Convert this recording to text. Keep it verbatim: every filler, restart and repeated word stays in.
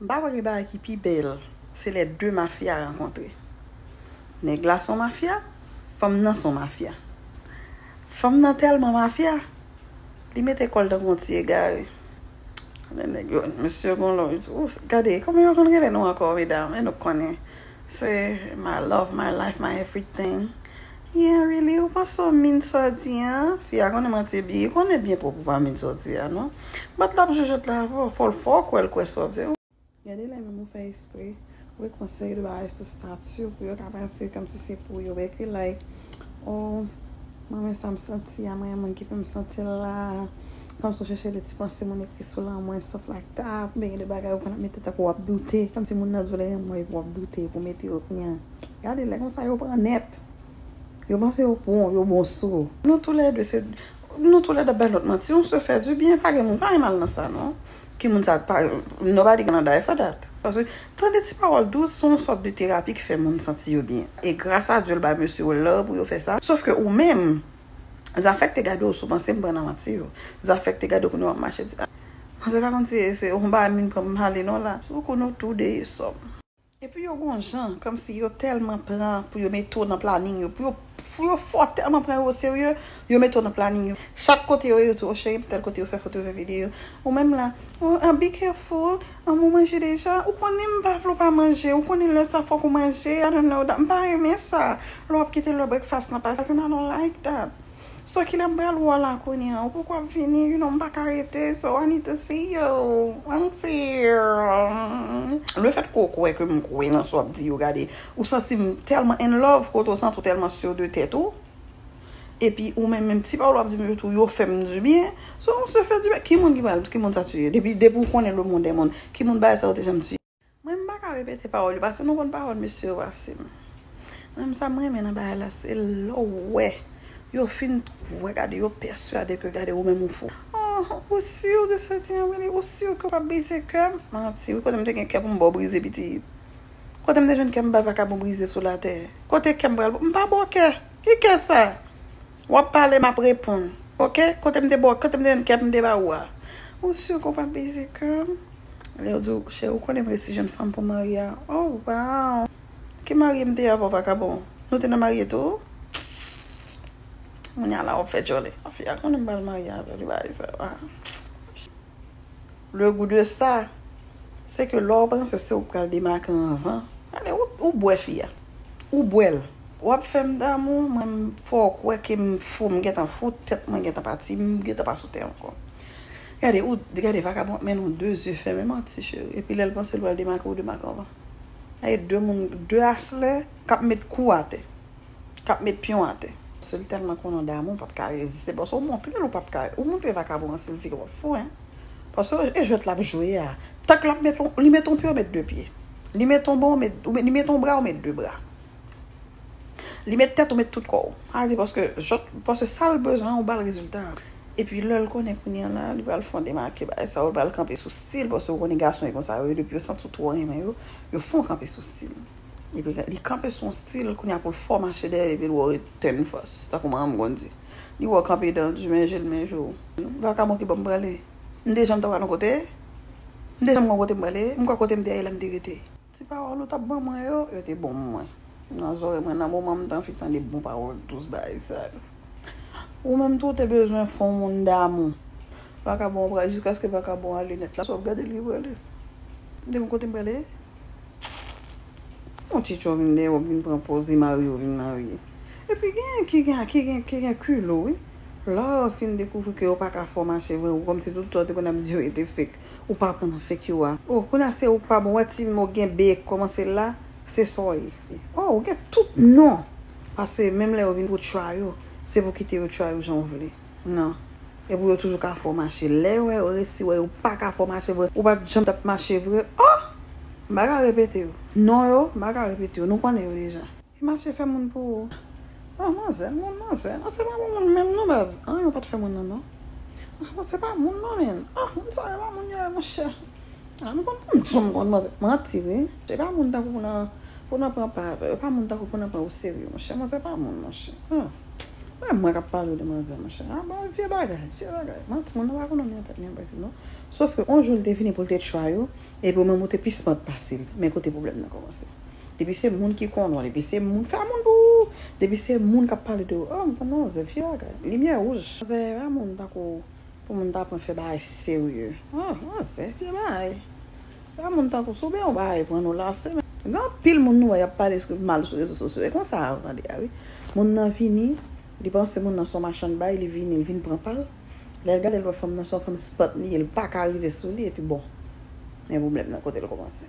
M pa kwè gen bagay ki pi bèl, se lè de mafya rankontre. Nèg la se yon mafya, fanm nan se yon mafya. Fanm nan tèlman mafya, li mete kò l tankou yon ti egare. Lè nèg yo, mesye gon lò, ou gade, kòman yo konn rele nou ankò, medam, e nou konnen. Se my love, my life, my everything. Yeah, really, ou panse w min sa w di an? Fi a konnen manti byen, li konnen byen pwòp ou pa min sa w di a, non? But l ap jwe jwèt la avè w, fò l fè w kwè l kwè sa w ap di. Gade lè menm ou fè espre, ou wè konsèy de bagay sou stati w pou yo ka panse kòmsi se pou yo. Ou ekri like, oh, mwen renmen sa m santi a, mwen renmen moun ki fè m santi l la. Kòmsi w chèche de ti panse moun ekri sou lanmou and stuff like that. Oubyen gen de bagay ou konn ap mete tankou w ap doute, kòmsi moun nan di w li renmen w epi w ap doute pou mete yo kounye a. Gade lè konsa yo pran nèt. Yo panse yo bon, yo bon sou. Nou toulède se, nou toulède ap bay lòt manti. On se fè di byen, pa gen moun, pa gen mal nan sa non. Ki moun sa pa, nobody gonna die for that. Paske tande ti pawòl dous se yon sòt de terapi ki fè moun santi yo byen. E gras a Dye l bay mesye yo love pou yo fè sa. Sof ke ou menm, zafè k te gade w sou panse m pran nan manti yo. Zafè k te gade w kounye w ap mache di, ah, manzè pa konn si se yon bagay moun pran m ale non la. Sou kou nou tou de sòm. Epi yo gon jan, kòmsi yo tèlman pran pou yo mete w nan planing yo, pou yo, pou yo fò tèlman pran yo oserye, yo mete w nan planing yo. Chak kote yo ye, yo di, o cheri, m tèl kote, yo fè foto, yo fè videyo. Ou menm la, oh, ah, be careful, ah, ou manje deja, ou konnen m pa vle w pa manje, ou konnen lè sa fòk ou manje, I don't know that, m pa renmen sa. Lè w ap kite lè breakfast nan pase, and I don't like that. So kilè m pral wè w la kounye a? Ou poko ap vini, you know, m pa ka rete, so I need to see you. Ann si. Lefèt ke w kwè ke m kwè nan sa w ap di yo, gade, ou santi m tèlman in love, kote w santi w tèlman sur de tèt ou. Epi ou menm, menm ti pawòl w ap di m yo tou, yo fè m di byen. So, on se fè di byen. Ki moun ki pral, ki moun sa t ye? Depi, depi w konnen le monde est monde, ki moun bagay sa yo te janm di? Mwen, m pa ka repete pawòl yo, paske nou konn pawòl mesye yo pase m. Mwen, sa m renmen nan bagay la, se lè w wè yo fin kwè, gade, yo pèswade ke, gade, ou menm ou fou. Oh, ou si de sa, ti an, ou si ke w p ap brize kè m? Manti, wi, kote m te gen kè pou m ba w brize, pitit? Kote m te jwenn kè m bay vakabon brize sou latè? Kote kè m pral? M pa ba w kè. Ki kè sa? W ap pale, m ap reponn. Oke? Kote m te ba w, kote m te jwenn kè m te ba ou a? Ou si ke w p ap brize kè m? Lè yo di w, cheri, ou konnen m resi jwenn fanm pou marye a. Oh, wow! Ki marye m te ye avè w, vakabon? Nou te nan marye tou? Kounye a la, w ap fè djòlè. Fi a konnen m pral marye avè l, li bagay sa yo. Le goût de ça, se ke lè w panse se ou k pral demake anvan, gade, ou, ou bwè fi a. Ou bwè l. W ap fè m damou, mwen, m fè w kwè ke m fou, m gentan fou, tèt mwen gentan pati, m gentan pa sou tè ankò. Gade, ou, gade, vakabon ap mennen w de zye fèmen, manti, cheri. Epi lè l panse l pral demake, ou demake anvan. Gade, de moun, de aslè k ap met kou atè, k ap met pyon atè. Se l tèlman konnen w damou, w p ap ka reziste. Paske ou montre l, ou p ap ka, ou montre vakabon an, si l vire, w ap fou, en. Paske e jwèt l ap jwe a. Tank l ap met on, li met on pye, ou met de pye. Li met on bra, ou met, ou met, li met on bra, ou met de bra. Li met tèt, ou met tout kò w. Sa vle di paske jwèt, paske sa l bezwen, ou ba l rezilta. Epi lè l konnen kounye a la, li pral fè on demake bagay sa, ou pral kanpe sou stil, paske ou konnen gason e konsa yo ye, depi yo santi w twò renmen yo, yo fè w kanpe sou stil. Epi li kanpe sou yon stil, kounye a pou l fè w mache dèyè l, epi l wè w ret tèn fas, tankou manman m konn di. Li wè w kanpe dan di, men je l, men je w. Vakabon ki bò m prale? M te janm ta pral yon kote? M te janm gen yon kote m prale? M kwè kote m te ye la m te rete. Ti pawòl ou t ap ban mwen yo, yo te bon mwen. Nan zòrèy mwen, nan moman m t anvi tande bon pawòl dous bagay sa yo. Ou menm tou, ou te bezwen fè yon moun damou. Vakabon pral, jiskaske vakabon ale nèt la, sa w ap gade l ki prale. M te gen kote m prale? Yon ti tchò vin dèyè w ap vin pran pòz li marye, w vin marye. Epi gen ki gen, ki gen, ki gen kilo, wi. Lè w fin dekouvri ke yo pa ka fè w mache vre, ou kòmsi tout tan w te konn ap di yo rete fake. Ou pa pran nan fake yo a. Oh, kounye a se ou k pa bon, wè ti mo gen bèk kòmanse la, se sa w ye. Oh, ou gen tout non. Paske menm lè yo vin pou try ou, se pou kite yo try ou jan w vle. Non. E pou yo toujou ka fè w mache. Lè yo wè, yo resi wè, ou pa ka fè w mache vre. Ou pa t janm t ap mache vre. Oh! M pa ka repete yo. Non yo, m pa ka repete yo. Nou konnen yo deja. E mache fè moun pou ou. Oh, manzè, moun manzè. Non, se pa pou moun menm non, baz. Anyen ou pa t fè moun nan, non. Ah, non, se pa moun non, men. Ah, moun sa yo pa moun yo ye, monchè. Ah, m konn pou m di w, m konn manzè. Manti, wi. Se pa moun tankou pou nan, pou nan pran pa avè yo. E pa moun tankou pou nan pran yo serye, monchè. Manzè pa moun, monchè. Hmm. Wè mwen k ap pale de manzè, monchè. Ah, bon, vye bagay, vye bagay. Manti, moun nan pa konn anyen anpèt li anpèt non. Sof ke on jou li te vini pou l te try ou, epi ou menm ou te pi smart pase l. Men kote pwoblèm nan kòmanse. Depi se moun ki konn ou, depi se moun, fè moun pou ou. Depi se moun k ap pale de ou, oh, m konn manzè, vye bagay. Limyè wouj. Manzè, pa moun tankou pou moun ta pran fè bagay serye. Ah, manzè, vye bagay. Pa moun tankou sou ben yon bagay pran nou lase. Gen anpil moun nou wè y ap pale mal sou rezo sosyo. E konsa a, tande a, wi. Moun nan vini, li panse moun nan se yon machann bay, li vini, li vin pran pa l. Lè l gade, l wè fanm nan se yon fanm smart li ye, li pa ka rive sou li, epi bon. Men pwoblèm nan kote l kòmanse.